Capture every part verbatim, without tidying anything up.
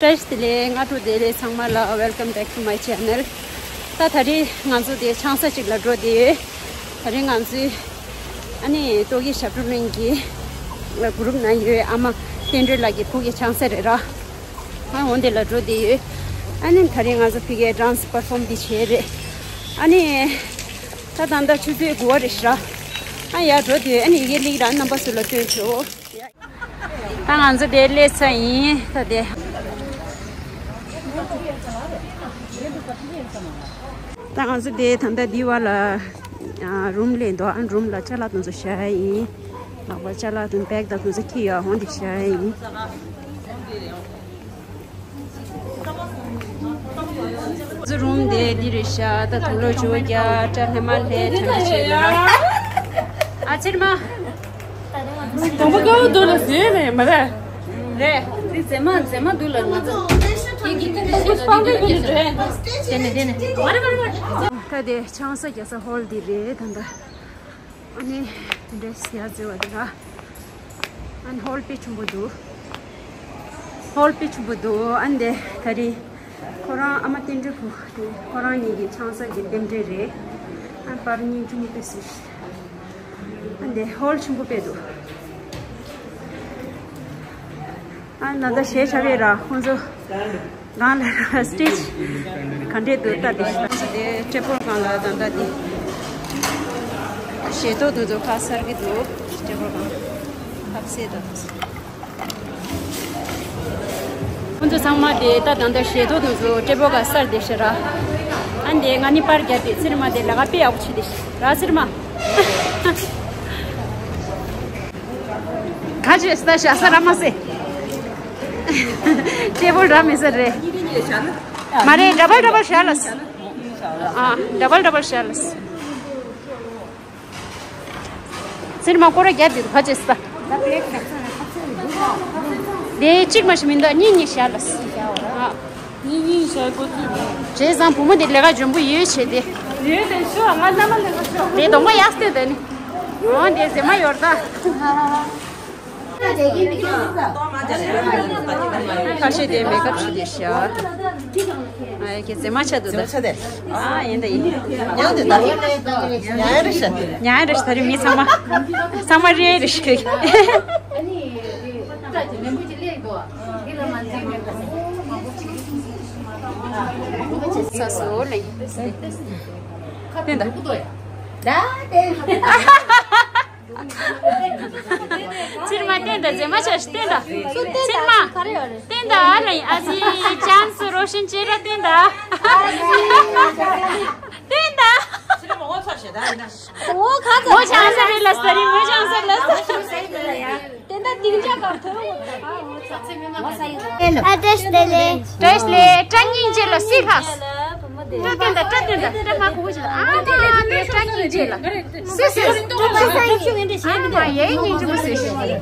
བཀྲ་ཤིས་བདེ་ལེགས། སྔ་དྲོ་བདེ་ལེགས་ཚང་མ་ལ། Welcome back to my channel. ད་ད་རེས་ང་ཚོ་དེ་ཆང་ས་གཅིག་ལ་འགྲོ་བསྡད་ཡོད། ད་རེས་ང་ཚོའི་ཨ་ནི་ཏོག་དབྱིབས་ཞབས་བྲོ་གླིང་གི་གུ་རུབ་ནང་ཡོད་ཨ་མ་བསྟན་སྒྲོལ་ལགས་ཀྱི་བུ་གི་ཆང་ས་རེད་ར། ཨ་འོ་འདི་ལ་འགྲོ་བསྡད་ཡོད། ཨ་ནི་ད་རེས་ང་ཚོ་ཕ་གིའི་dance perform འདི་བྱས་རེད། ཨ་ནི་ད་ད་ལྟ་ཆུ་ཚོད་དགུ་པ་རེད་ཤག་ཨ་ཡར་འགྲོ་བསྡད་ཡོད། ཨ་ནི་ཡི་གེ་ལིག་རང་རྣམ་པ་ཚོ་ལ་སྟོན་ཆོག་ད་ང་ཚོ་དེ་སླེབས་ཚར་ཡིན། ད་དེ། ད་ང་ཚོ་དེ་ད་ལྟ་འདི་བ་ལ་རུམ་སླེབས་འདུག་ཨ་རུམ་ལ་ཅ་ལག་དེ་ཚོ་བཞག་ཡིན། ལག་པ་ཅ་ལག་དང་བེག་དང་དེ་ཚོ་འཁྱེར་ཡོད། འོང་དེ་བཞག་ཡིན། ང་ཚོ་རུམ་དེ་འདི་རེད་ཤག་ད་དུང་ལོ་བཅོ་བརྒྱད་སྐྲ་ལྷས་མ་ལྷས་དྲན་པ་བྱས་ཡོད་ལ། ཨ་ཚེར་མ། གདོང་པ་དཀར་པོ་འདུག་ལ་ཟེར་རེད་མ་རེད། རེད། འདི་མཛེས་མ་མཛེས་མ་འདུག་ལ་ང་ཚོ། སྤང་པའི་ཁུལ་དུ་འགྲོ་ཡ། དེ་ནས་དེ་ནས་མ་རེད་མ་རེད་མ་རེད། ད་དེ་ཆང་ས་རྒྱག་ས་ཧོལ་འདི་རེད་ད་ལྟ། ཨ་ནི་འདི་འདྲས་ཡར་འཛུལ་བ་འདི་ལ། ཨ་ནི་ཧོལ་དཔེ་ཆེན་པོ་འདུག་ཧོལ་དཔེ་ཆེན་པོ་འདུག་ཨ་ནི་དེ་ད་རེས་ཁོ་རང་ཨ་མ་བསྟན་སྒྲོལ་བུ་དེ་ཁོ་རང་གཉིས་ཀྱི་ཆང་ས་གི་རྟེན་འབྲེལ་རེད། ཨ་ནི་པར་སྙིང་རྗེ་མོ་དཔེ་སྲིད། ཨ་ནི་དེ་ཧོལ་ཆེན་པོ་དཔེ་འདུག་ཨ་ན་ད་གཞས་ཆགས་པས་ར་ཁོང་ཚོ་སྒང་ལ་སི་ཊེཇ་ག་འདྲས་འདུག་ལྟ་དེ་ཤི་ད་སི་དེ་ཊེ་བལ་སྒང་ལ་ད་ལྟ་དེ་གཞས་ཐོག་དེ་ཚོ་ཁ་གསར་གི་འདུག་ཊེ་བལ་སྒང་ཁ་གསལ་ད་དེ་ཁོང་ཚོ་ཚང་མ་དེ་ད་ད་ལྟ་གཞས་ཐོག་དེ་ཚོ་ཊེ་བལ་སྒང་གསར་དེ་ཤི་ར། ཨ་ནི་དེ་ང་ནི་པར་རྒྱབ་དེ་ཚེར་མ་དེ་ལ་ཁ་དཔེ་ཡག་པོ་བྱེད་དེ་ཤི་ར་ཚེར་མ། ག་ཅེས་ད་ཤ་ས་ར་མ་སེ། ཊེ་བལ་ར་མི་ཟེར་རེད། མ་རེད། ཌ་བལ་ཌ་བལ་ཤ་ལ་སི། ཨ་ཌ་བལ་ཌ་བལ་ཤ་ལ་སི། ཚེར་མ་སྐོར་ར་རྒྱབ་དེ་ག་ཅེས་ད། དེ་གཅིག་མ་ཞིག་མི་འདུག་གཉིས་གཉིས་ཤ་ལ་སི། ཨ། གཉིས་གཉིས་བྱས་འགོ་ཚུགས། བྱས་ཙང་བུ་མོ་དེ་ལས་ཀ་འཇོན་པོ་ཡོད་བྱས་ཏེ། ཡོད་དེ་ཤོ་ང་རྣམ་པ་ལས་ཀ་ཤོ། དེ་གདོང་པ་ཡག་སྟེ་དེ་ནི། འོ་དེ་མཛེས་མ་ཡོད་ད། ཁ་ཤས་དེ་མེག་ཨབ་བྱས་ཏེ་ཤ། ཨ་ཡ་ཁྱེད་མཛེས་མ་ཆགས་འདུག་ད། མཛེས་མ་ཆགས་ཏེ། ཨ་ཡིན་ད་ཡིན། ཉལ་འདུག་ད། ཉལ་རེ་ཤ། ཉལ་རེ་ཤ་ད་རེས་མི་ཚང་མ། ཚང་མ་རེ་རེ་ཤ་ཁྱོད། ས་སོ་ལེ། ཁ་ཏན་ད། ད་ཏན། ཚེར་མ་ཏན་ད་མཛེས་མ་ཆགས་ཤིག་ཏན་ད། ཚེར་མ། ཏན་ད་ཨ་ལེ་ཨ་ཟི་ཅན་སི་རོ་ཤན་ཅེ་ར་ཏན་ད། ཏན་ད། ཚེར་མ་ངོ་ཚ་ཞེ་ད་ཡིན་ན། ངོ་ཆང་ས་རེད་ལ་ས་རི་ངོ་ཆང་ས་ལ་ས། ཏན་ད་ཏིང་ཅག་གར་ཐོན་འོ་ད། བཀྲ་ཤིས་བདེ་ལེགས། བཀྲ་ཤིས་བདེ་ལེགས། བཀྲ་སྙིང་རྗེ་ལ་སི་ལྷགས། བཀྲ་ཏན་ད་བཀྲ་ཏན་ད་བཀྲ་མ་གོ་གོ་ཅི་ལ་ཨ་ད་ད་བཀྲ་སྙིང་རྗེ་ལ་སི་སི་ཨ་ན་ཡའི་སྙིང་རྗེ་མོ་སི་ཤི།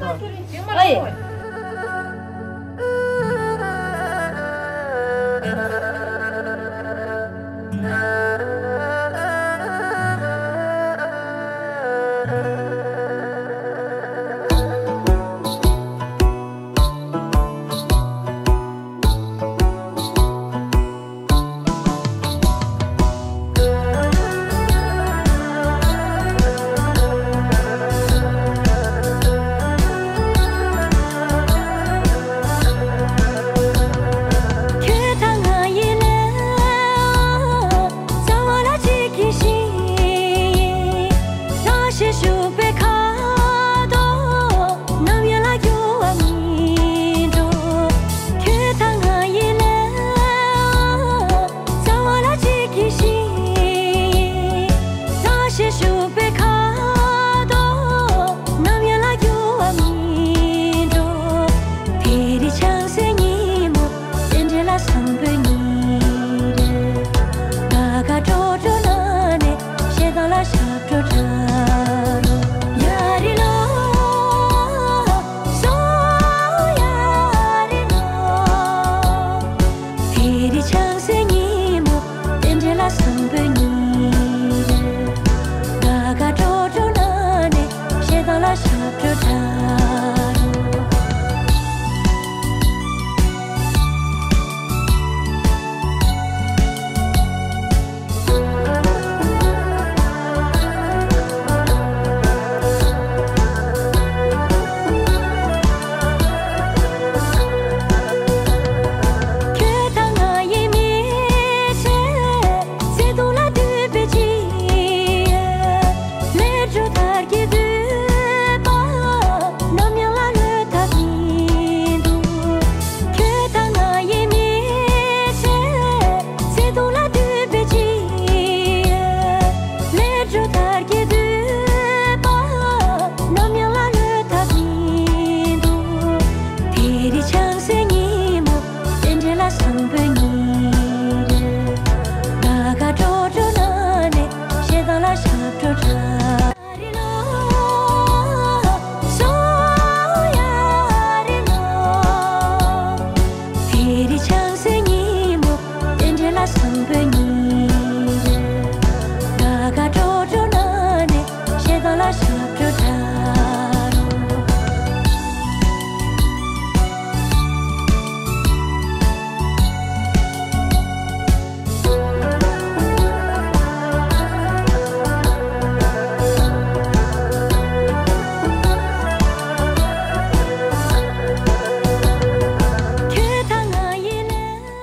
སང་སེ་ཉིན་མོ། རྟེན་འབྲེལ་ལ་བཟང་པོའི་ཉིན་རེད། ད་ག་ཀྲོ་ཀྲོ་ན་ནས་ཞེ་སྡང་ལ་ཞབས་བྲོ་འཁྲབ་རོགས། ཁྱོད་དང་ང་ཡི་ལས།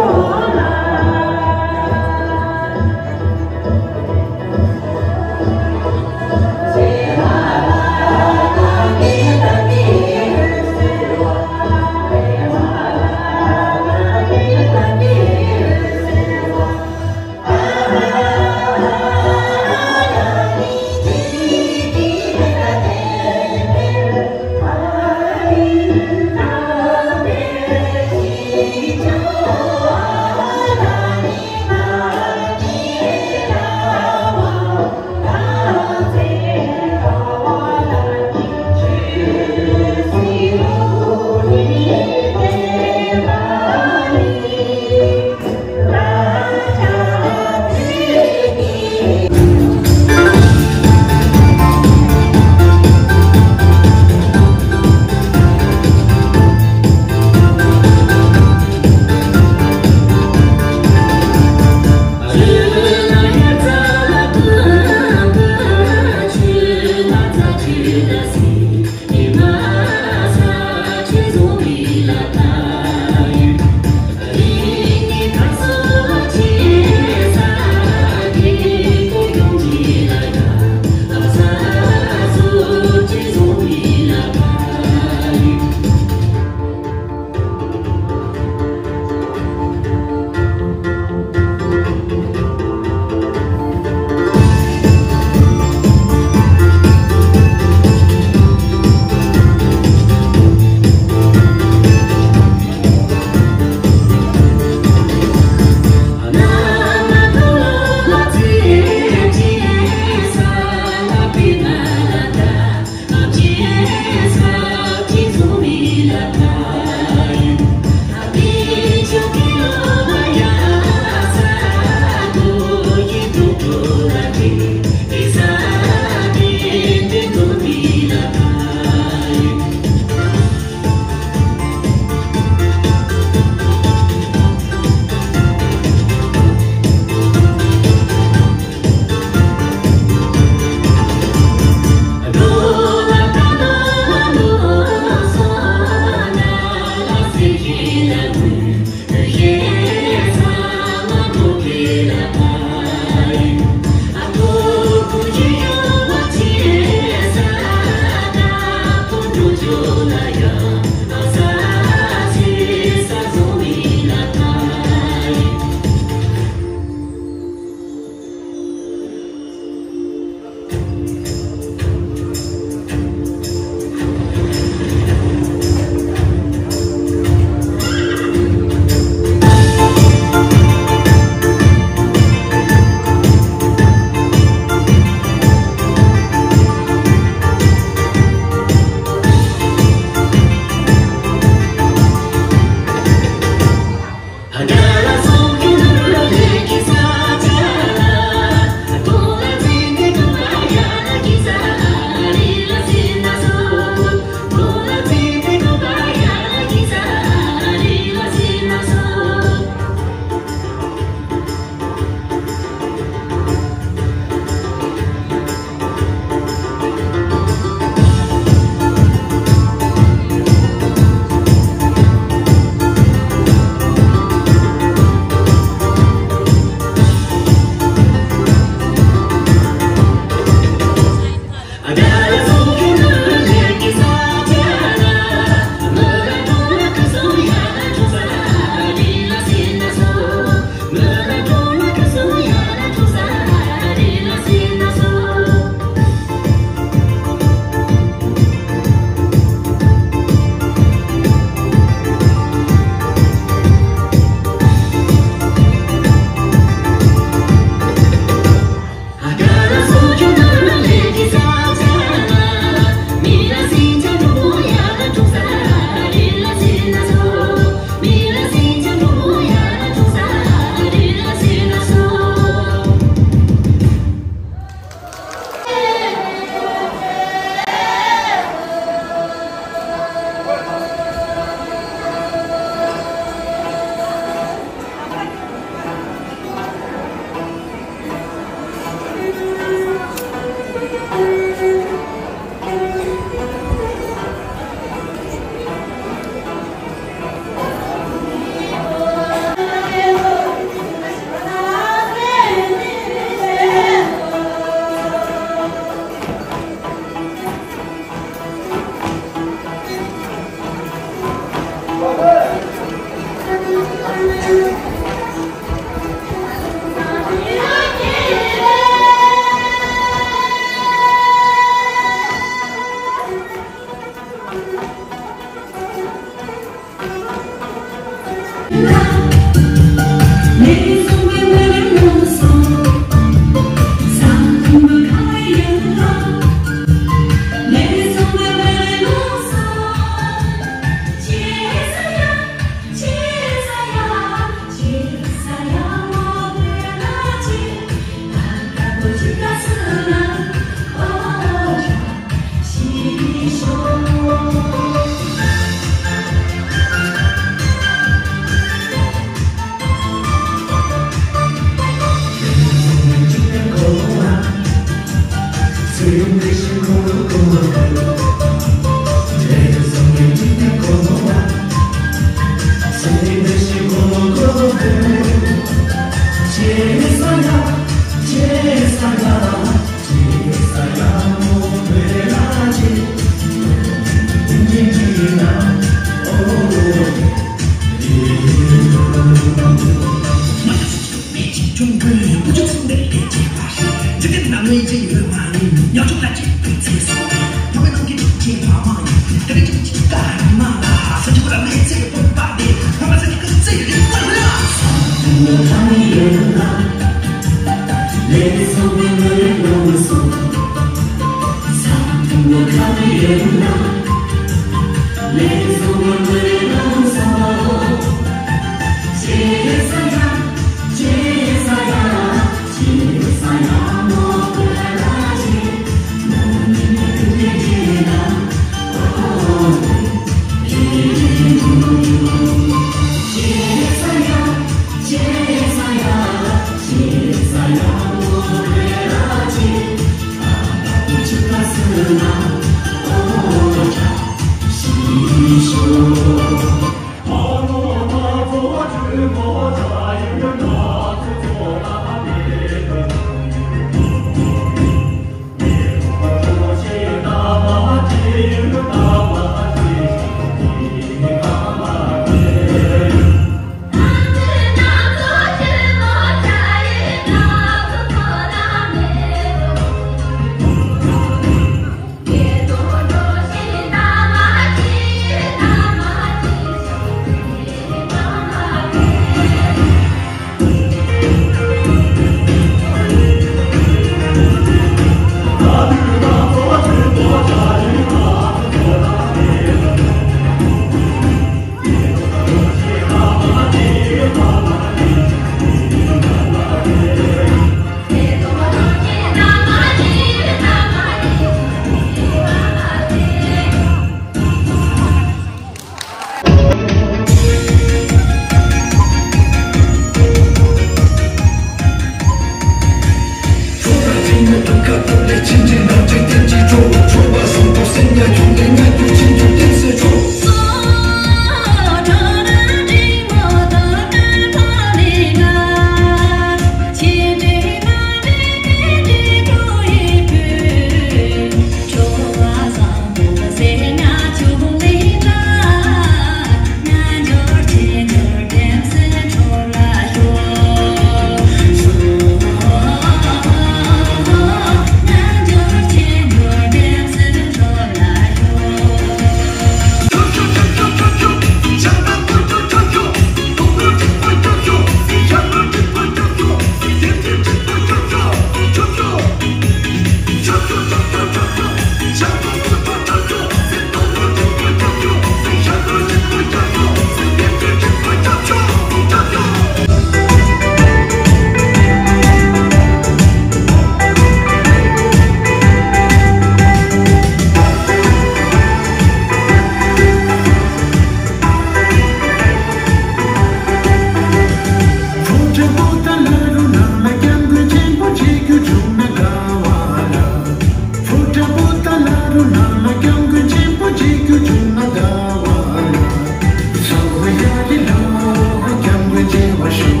བདེ་བ་ཤོག་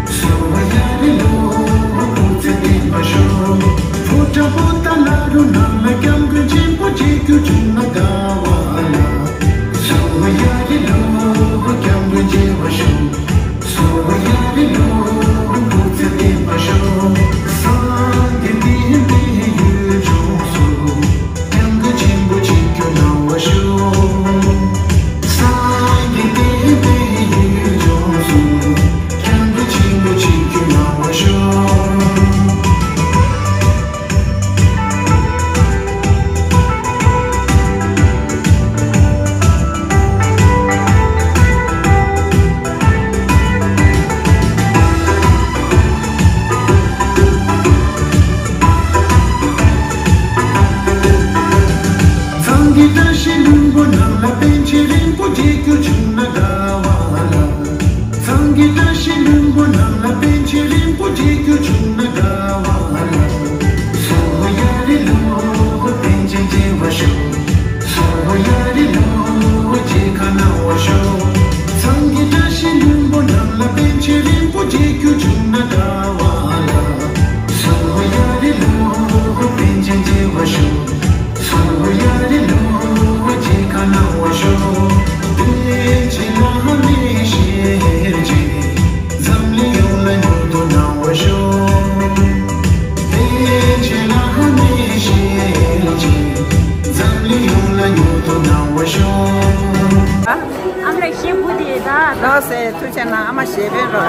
གསོལ་བ་ཡ་རེ་ལོ། སྐུ་ཚེ་བརྟན་པར་ཤོག་ཕོ་བྲང་པོ་ཏ་ལ་རུ་ནང་ལ་སྐྱབས་མགོན་ཆེན་པོ་མཇལ་རྒྱུ་བྱུང་ན་དགའ་བ་ལ། གསོལ་བ་ཡ་རེ་ལོ། སྐྱབས་མགོན་མཇལ་བར་ཤོག་གསོལ་བ་ཡ་རེ་ལོ། སྐུ་ཚེ་བརྟན་པར་ཤོག་སངས་རྒྱས་བསྟན་པའི་ཡུལ་ལྗོངས་སུ། སྐྱབས་མགོན་ཆེན་པོ་མཇལ་རྒྱུ་གནང་བར་ཤོག་སངས་རྒྱས་བསྟན་པའི་ཡུལ་ལྗོངས་སུ། སྐྱབས་མགོན་ཆེན་པོ་མཇལ་རྒྱུ་གནང་བར་ཤོག་ཚང་གི་བཀྲ་ཤིས་ལྷུན་པོ་ནང་ལ་པཎ་ཆེན་རིན་པོ་ཆེ་མཇལ་རྒྱུ་བྱུང་ན་དགའ་བ་ལ། ཚང་གི་བཀྲ་ཤིས་ལྷུན་པོ་ནང་ལ་པཎ་ཆེན་རིན་པོ་ཆེ་མཇལ་རྒྱུ་བྱུང་ན་དགའ་བ་ལ། གསོལ་བ་ཡ་རེ་ལོ། པཎ་ཆེན་མཇལ་བར་ཤོག་གསོལ་བ་ཡ་རེ་ལོ། མཇལ་ཁ་གནང་བར་ཤོག་ཚང་གི་བཀྲ་ཤིས་ལྷུན་པོ་ནང་ལ་པཎ་ཆེན་རིན་པོ་ཆེ་མཇལ་རྒྱུ་བྱུང་ན་དགའ་བ་ལ། གསོལ་བ་ཡ་རེ་ལོ། པཎ་ཆེན་མཇལ་བར་ཤོག་གསོལ་བ་ཡ་རེ་ལོ། མཇལ་ཁ་གནང་བར་ཤོག་པཎ་ཆེན་བླ་མའི་ཞལ་མཇལ། འཛམ་གླིང་ཡོངས་ལ་མྱུར་དུ་གནང་བར་ཤོག་པཎ་ཆེན་བླ་མའི་ཞལ་མཇལ། འཛམ་གླིང་ཡོངས་ལ་མྱུར་དུ་གནང་བར་ཤོག་ཨ་མ་ལགས་ཞེ་པོ་དེ་ད། ལགས་སེ། ཐུགས་རྗེ་གནང་། ཨ་མ་ཞེ་པོ་རོ།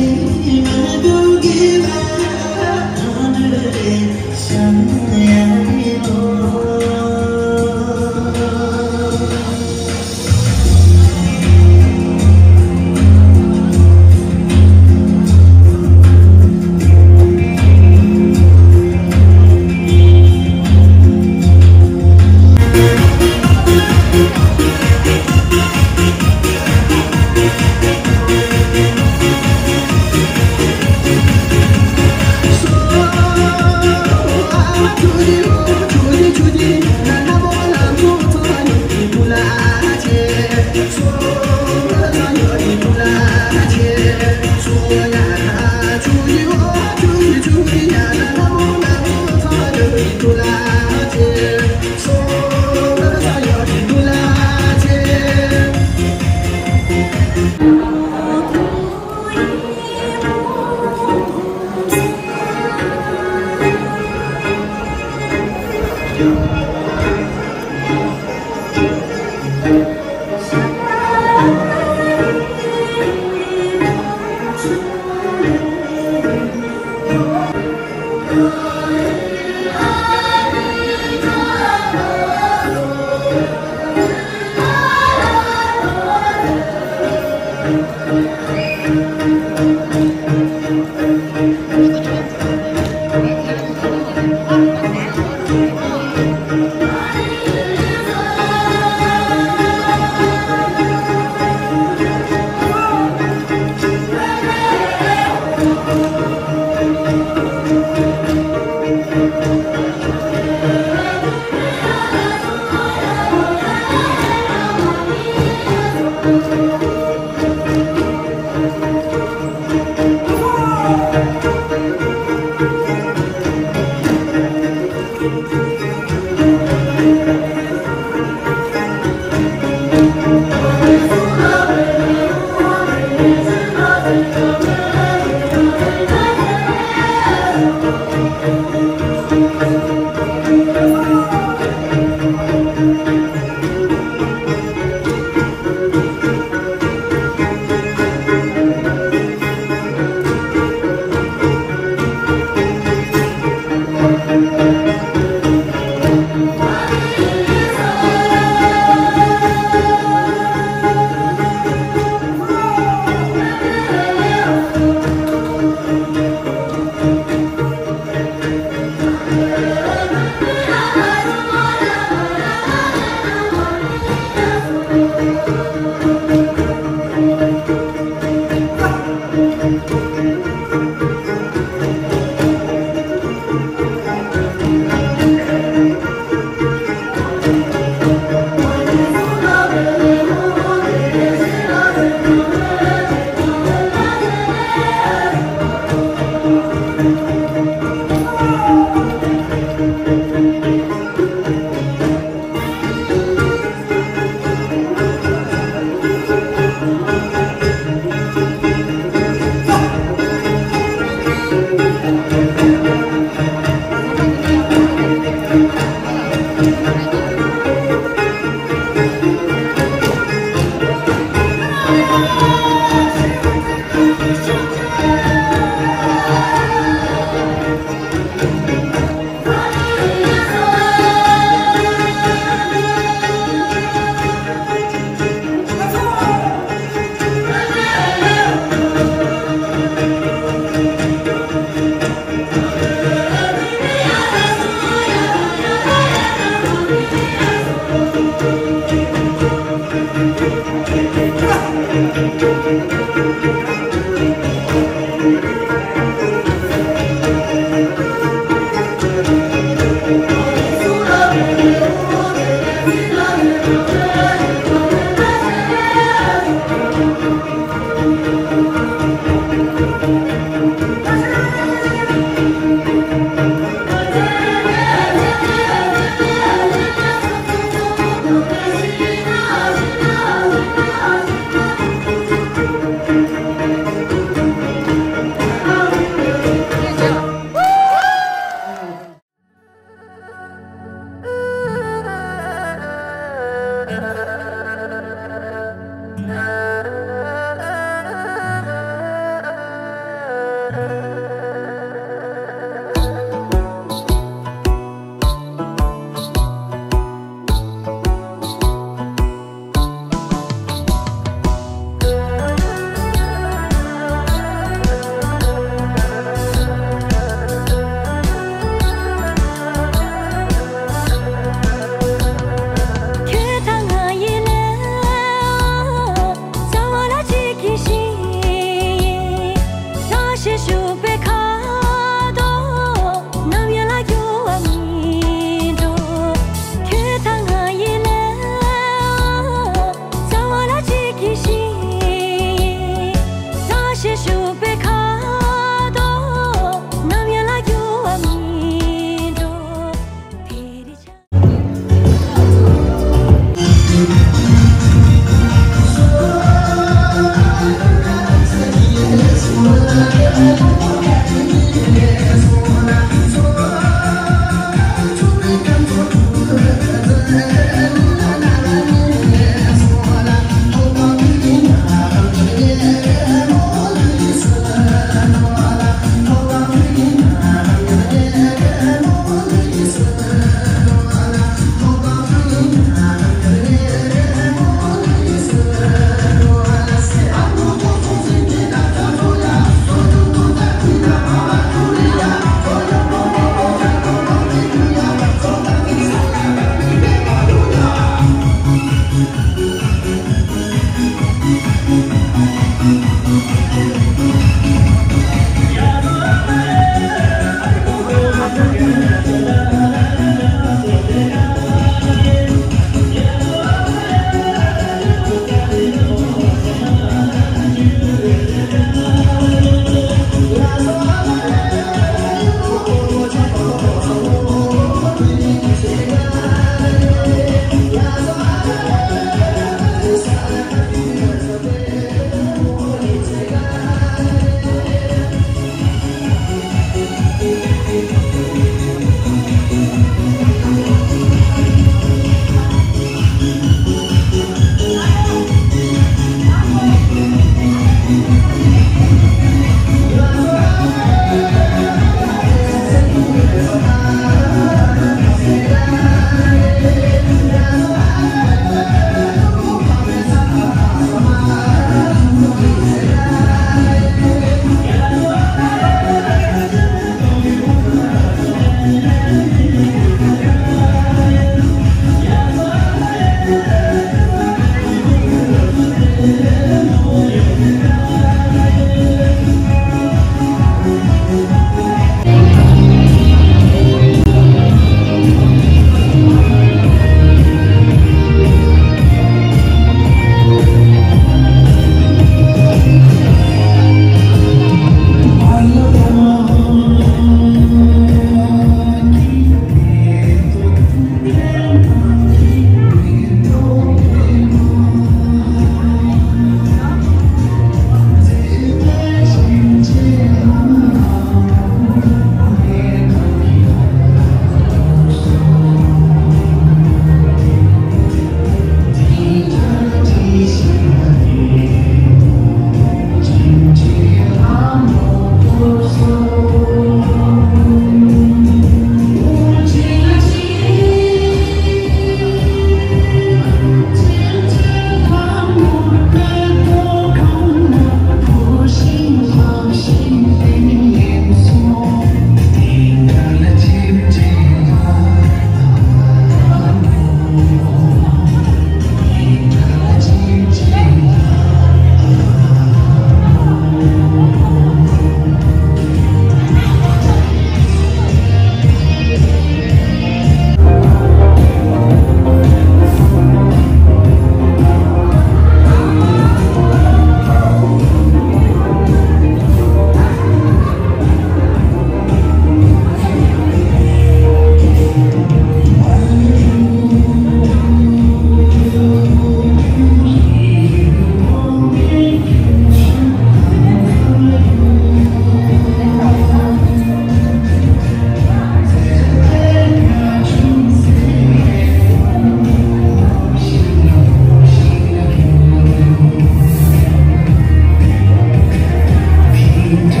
ལུང་